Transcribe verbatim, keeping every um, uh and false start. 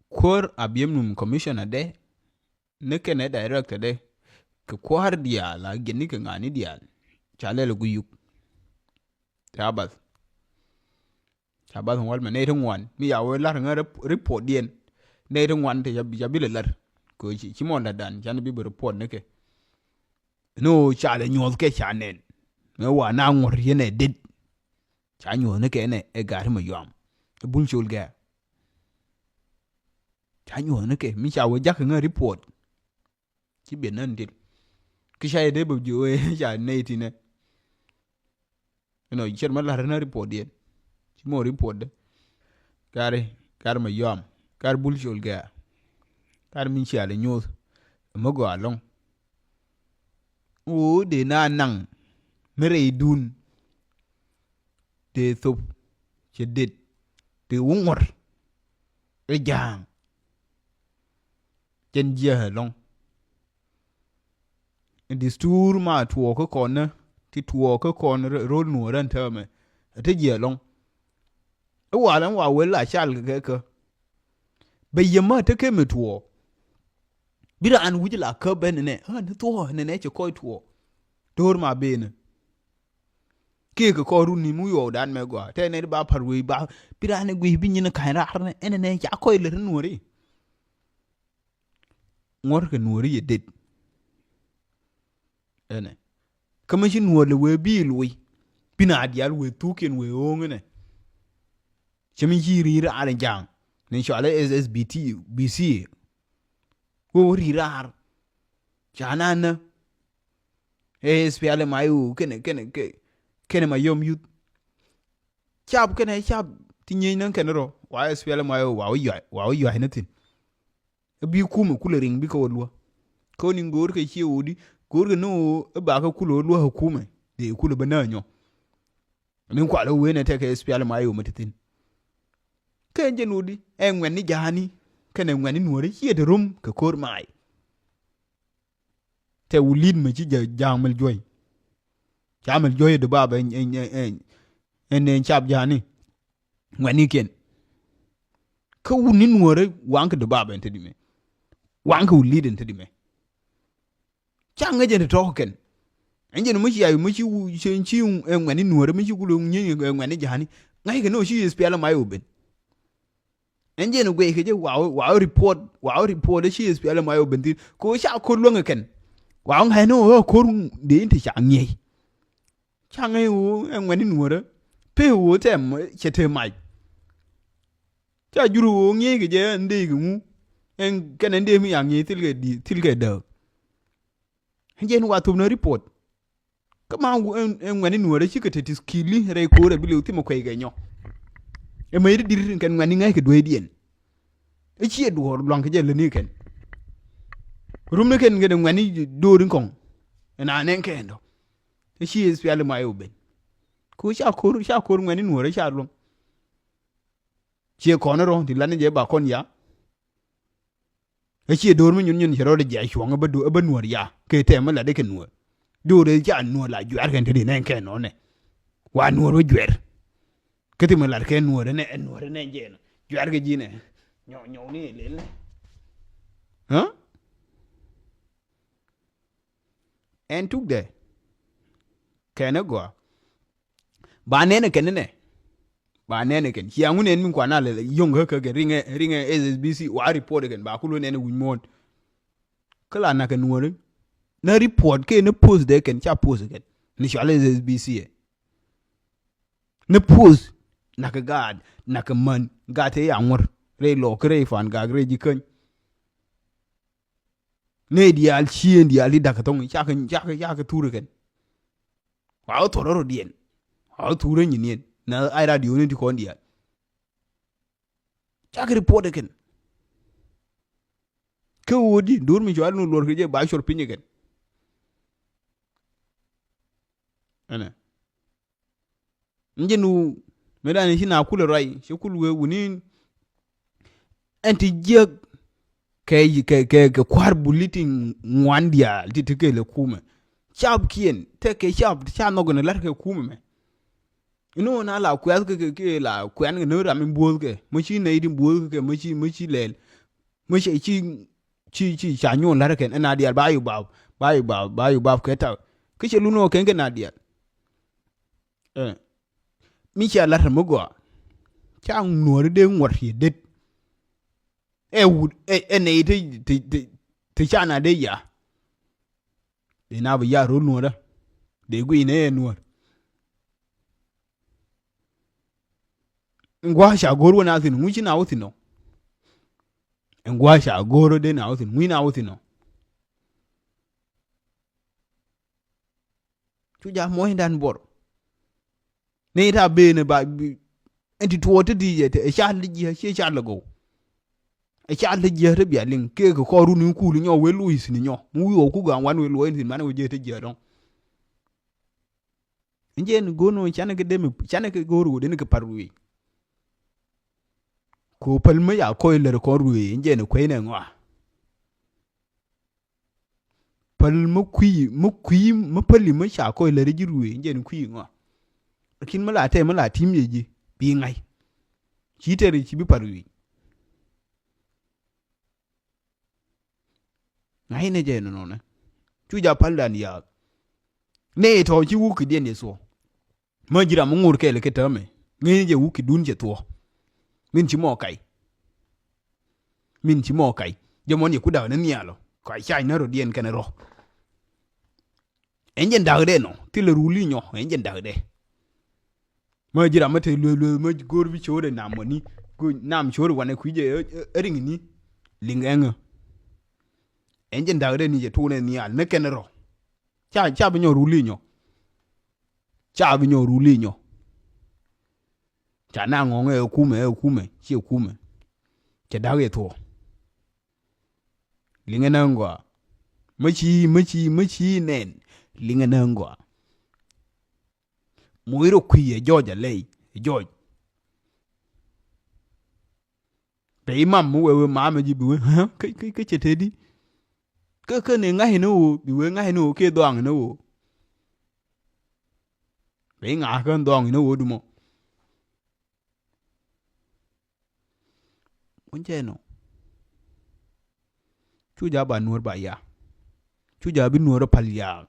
Kuäär Abiemnum commissioner dɛ, ni kɛnɛ director dɛ, kɛ kuäär diaal a gɛn ni kɛ ŋa̱ni diaal. Ca lɛl ɛ guyuk. Ca bath. Ca bath ŋual mɛ nɛy ti ŋuan. Mi ya wee lar ŋä rep-, report diɛn. Nɛy ti ŋuan ti ca bi, ca bi lɛ lar. Kɛ ci, ci mɔnda dan, can bi bi report ni kɛ. Ni ɣöö ca lɛ nyuɔth kɛ ca nɛn. Mɛ wa na ŋuɔ̱r yɛn ɛ det. Ca nyuɔth ni kɛ nɛ ɛ ga̱a̱t mɛ yuam. Ɛ bul col gɛ̈ɛ̈. Ca nyuɔth ni kɛ mi ca wee jakä ŋä report. Ci biɛ nän dil. Ki ca yɛ dee bä jiö wee ca nɛy tinɛ. Inɔ ciɛt ma la̱r ni report diɛn. Ci mɔ report dɛ. Kari, kari mɛ yuam. Kari bul col gɛ̈ɛ̈. Kari min cial inyuuth. Mɛ gɔaa lɔŋ. Ɣöö dee na naŋ mi rɛydun. Dee thop cɛ det dee wä ŋuɔ̱r. Ɛ ja̱a̱ŋ. Jɛn jiɛ ɛlɔ̱ŋ. Ɛ distur ma tuɔɔk kä kɔn nä ti tuɔɔk kä kɔn rol nuɔ̱ɔ̱r ɛn täämɛ. Ɛ te jiɛ ɛlɔ̱ŋ. Ɛ wal ɛn wa wel la cal kɛ kɛ. Bɛ yɛ mä te kɛ mi tuɔɔk. Bi raan wi̱c la kä ben nɛ ɛ ni thuɔ̱ɔ̱ nɛ nɛ cɛ kɔc tuɔɔk. Do̱r ma ben. Kiɛ kɛ kɔɔr run ni mu yuɔw dan mɛ gɔaa tɛ nɛ di ba par wei ba. Bi raan ni guiy bi nyin ka̱ny raar nɛ ɛn nɛ ca kɔc lät nuɔri. Ŋuɔ̱r kɛ nuɔri yɛ det. Ɛnɛ kä mi ci nuɔr lɛ wee bi luɔi. Bi na diaal wee thukiɛn wee ɣööŋ ɛnɛ. Cɛ mi ci ri̱i̱r raar in ja̱a̱ŋ ni cɔal ɛ S S B T B C. Wee wä ri̱i̱r raar. Ca na nä ɛ S P L M I O kɛnɛ kɛnɛ kɛ kɛnɛ ma yɔm yuth. Cap kɛnɛ cap ti nyieny näŋ kɛnɛ rɔ wa S P L M I O wa wä yuay wa wä yuay ni thi̱n. Ɛ bi kumɛ kulɛ riŋ bikɛ wä luä. Kä ni go̱o̱r kɛ ciɛ wä di go̱o̱r kɛ ni wä ɛ ba kɛ kulɛ wä luä ɛ kumɛ dee kulɛ bä nä nyɔ. Ni kualɛ wen ɛ tɛkɛ S P L M I O mɛ ti thi̱n. Kɛ jɛn wä di ɛ ŋuɛ̈tni ja̱a̱ni kɛnɛ ŋuɛ̈tni nuɔ̱ɔ̱ri ciɛ ti rom kɛ ko̱r maay. Tɛ wä li̱t mɛ ci ja̱a̱ŋ mɛl juɔ̱y. Ca mɛl juɔ̱y ɛ di bab ɛn ɛn ɛn cap ja̱a̱ni. Ŋuɛ̈tnikiɛn. Kä wutni nuɔ̱ɔ̱rä waŋ kɛ dubabɛ ɛn te di mɛ. Waŋ kɛ wut li̱t ɛn te di mɛ. Ca ŋäc ɛn te tɔ̱ɔ̱k kɛn. Ɛn jɛn mi ci ay mi ci ci ɛ ŋuɛ̈tni nuɔ̱ɔ̱rä mi ci kulɛ nyieny ɛ ŋuɛ̈tni ja̱a̱ni. Ŋa̱ckɛ ni ɣöö ci S P L M I O ben. Ɛn jɛn guɛy kɛ jɛ waw waw report waw report ɛ ci S P L M I O ben thi̱n. Kɛ ɣöö ca ko̱r luäŋ ɛ kɛn. Waw ŋa̱c ni ɣöö ko̱r dee in te ca ŋi̱eec. Ca ŋäc ɣöö ɛn ŋuɛ̈tni nuɔ̱ɔ̱rä pee ɣöö tɛm cɛ te mac. Ca jur ɣöö ŋi̱eec kɛ jɛ ɛn dee kɛ ŋu. Ɛn kɛn ɛn dee mi ya ŋi̱eec thil kɛ di thil kɛ dääk. Ɛn jɛn wa thop ni report. Kä ma ɛn ŋuɛ̈tni nuɔ̱ɔ̱rä cikɛ te ti skill rɛy ko̱o̱rɛ bi liw thimɛ kuɛy kɛ nyɔ. Ɛ mec ri di̱t kɛn ŋuɛ̈tni ŋäc kɛ dueecdiɛn. Ɛ ciɛ duɔ̱ɔ̱r luaŋ kɛ jɛ lätni kɛn. Rumni kɛn kɛn ŋuɛ̈tni do̱o̱r in kɔŋ. Ɛn a nɛn kɛn dɔ̱. Ɛ ci S P L M I O ben. Ku ca ko̱r ca ko̱r ŋuɛ̈tni nuɔ̱ɔ̱rä ca luɔ̱ŋ. Ciɛ kɔn rɔ ti latni jɛ ba kɔn ya. Ɛ ciɛ do̱r mi nyun nyun cɛ rɔ di jiac cuɔ̱ŋ ɛ bä nuɔ̱ɔ̱r ya kɛ tɛm mi lat di kɛ nuɔ̱ɔ̱r. Do̱r ɛ ca nuɔ̱ɔ̱r la juɛr kɛn te di nɛn kɛn nɔnɛ. Wa nuɔ̱ɔ̱r wä juɛr. Kä ti mi lat kɛ nuɔ̱ɔ̱r ɛnɛ ɛ nuɔ̱ɔ̱r ɛnɛ jɛn juɛr kɛ ji̱nɛ. Nyɔw nyɔw ni lel nɛ. Ɣä? Ɛn tukdɛ. Kɛn ɛ gɔaa. Ba nɛn ɛ kɛn inɛ. Ba nɛn ɛ kɛn cia ŋun ɛn min kuan a lɛ yɔ̱ŋ kä kä kɛ riŋɛ riŋɛ S S B C wa report ɛ kɛn ba kul wä nɛn ɛ wi̱c muɔ̱ɔ̱n. Kä la nak ɛ nuɔ̱ɔ̱ri. Nä report kɛ ni post dee kɛn ca post ɛ kɛn ni cual S S B C ɛ. Ni post nak ɛ gaat nak ɛ män gaat te ya ŋuɔ̱r rɛy lɔɔk kä rɛy fan gak rɛy ji̱ käny. Nɛy diaal cieŋ diaal ti da̱k kɛ thɔŋ cakɛ cakɛ cakɛ thur kɛn. Wa wä thɔr rɔ diɛn wa wä thur nyiniɛn na ay radio ni ti kɔn diaal. Cakɛ report kɛn. Kä wä di dur mi cual nu luɔr kɛ jɛ ba cuɔr piny kɛn. Ɛnɛ. Ni jɛ nu mëë dan ci na kulɛ ruac ci kul wee wuni. Ɛn ti jiäk kɛ kɛ kɛ kɛ kua̱r buli ti ŋuan diaal ti ti kɛɛl ɛ kumɛ. Cap kiɛn tɛ kɛ cap ca nhɔk ni la̱r kɛ kumɛ mɛ. Inɔ na la kuɛth kɛ kɛ kɛ la kuɛn kɛ ni ram in buɔth kɛ mɛ ci nɛy ti buɔth kɛ kɛ mɛ ci mɛ ci lɛl. Mi cɛ ci, ci, ci ca nyuɔn la̱t kɛn ɛn a diaal ba yu bap, ba yu bap, ba yu bap kɛ tak. Kä cɛ lun ɔ kɛn kɛn a diaal. Ɛ. Mi cia la̱t mi gɔaa. Ca nuɔri dee ŋuɔt yɛ det. Ɛ wut, ɛ, ɛ nɛy ti, ti, ti, ti ca na dee ya. Dee na bi ya ro̱l nuɔrä. Dee guiy nɛ ɛ nuɔr. Ɛn gua̱a̱ ca go̱o̱r wä na thi̱n, ŋuci na wä thi̱n ɔ. Ɛn gua̱a̱ ca go̱o̱r wä dee na wä thi̱n, ŋuci na wä thi̱n ɔ. Cu ja muɔ̱cdan buɔr. Ni ta ben ba, bi, ɛn ti tuɔɔk ti ti jɛ, ɛ cal ti jiɛ, cie cal lɛ go̱w. Ɛ cal ti jiɛ ti bia liŋ, kek kɛ kɔɔr run in kul nyɔ, wee luɔi thi̱n nyɔ. Mi wi̱i̱ ɣɔw ku ga̱a̱ŋ wan wee luɔi thi̱n, man wee jiɛ ti jiɛ dɔ̱ŋ. Ɛn jɛ ni go̱o̱r nɔ, canɛ kɛ dem, canɛ kɛ go̱o̱r wä, den kɛ par wi̱i̱. Ko päl mi ya kɔy lär kɔn ruëë, ɛn jɛ ni kuey nɛ ŋɔa. Päl mi kui̱, mi kui̱, mi päli mi ca kɔc lät ji̱ ruëë, jɛn kui̱ ŋɔa. Lakin mi la tɛm mi la tim yɛ ji̱, bi ŋa̱c. Ci tɛr ci bi pa̱r wi̱i̱. Ŋa̱c nɛ jɛ nɔnɔnɛ. Cu ja päldan ya̱a̱k. Nɛ tɔ̱ ci wuk kɛ diɛn yɛ thuɔ̱k. Mä ji̱ ram mi ŋo̱r kɛɛl kɛ täämɛ. Ŋäcni jɛ wukidun cɛ thuɔ̱k. Min ci mɔ kac. Min ci mɔ kac. Jɛ mɔn yɛ ku da̱k ni nhial ɔ. Kɔc cac ni rɔ̱diɛn kɛnɛ rɔ. Ɛn jɛn da̱kdɛ nɔ. Thilɛ ruli nyɔ. Ɛn jɛn da̱kdɛ. Mä ji̱ ram mi te lueth lueth mä go̱o̱r bi co̱o̱rɛ nam wani. Go̱o̱r nam co̱o̱rɛ wanɛ kui̱ jɛ ɛ, ɛ, ɛ riŋni. Liŋ ɛŋä. Ɛn jɛn da̱kdɛ ni jɛ tuunɛ nhial ni kɛnɛ rɔ. Ca, ca bi nyɔ ruli nyɔ. Ca bi nyɔ ruli nyɔ. Ca na ŋɔŋɛ ɛ kumɛ, ɛ kumɛ, ciɛ kumɛ. Cɛ da̱k yɛ thuɔ̱k. Liŋɛ nä ŋɔa. Mä ci, mä ci, mä ci nɛn. Liŋɛ nä ŋɔa. Moc rɔ kui̱ ɛ jɔɔc alɛy, ɛ jɔɔc. Bɛ imam mi wee wee maam ji̱ bi wee, hä? Kä, kä, kä cɛ tëëdi. Kä, kä ni ŋa̱c ni ɣöö, bi wee ŋa̱c ni ɣöö, kiɛ dhɔaŋ ni ɣöö. Bɛ iŋa̱c kä dhɔaŋ ni ɣöö dumɔ. Wun cɛ nɔ. Cu ja ba nuɔr ba ya. Cu ja bi nuɔr pal ya.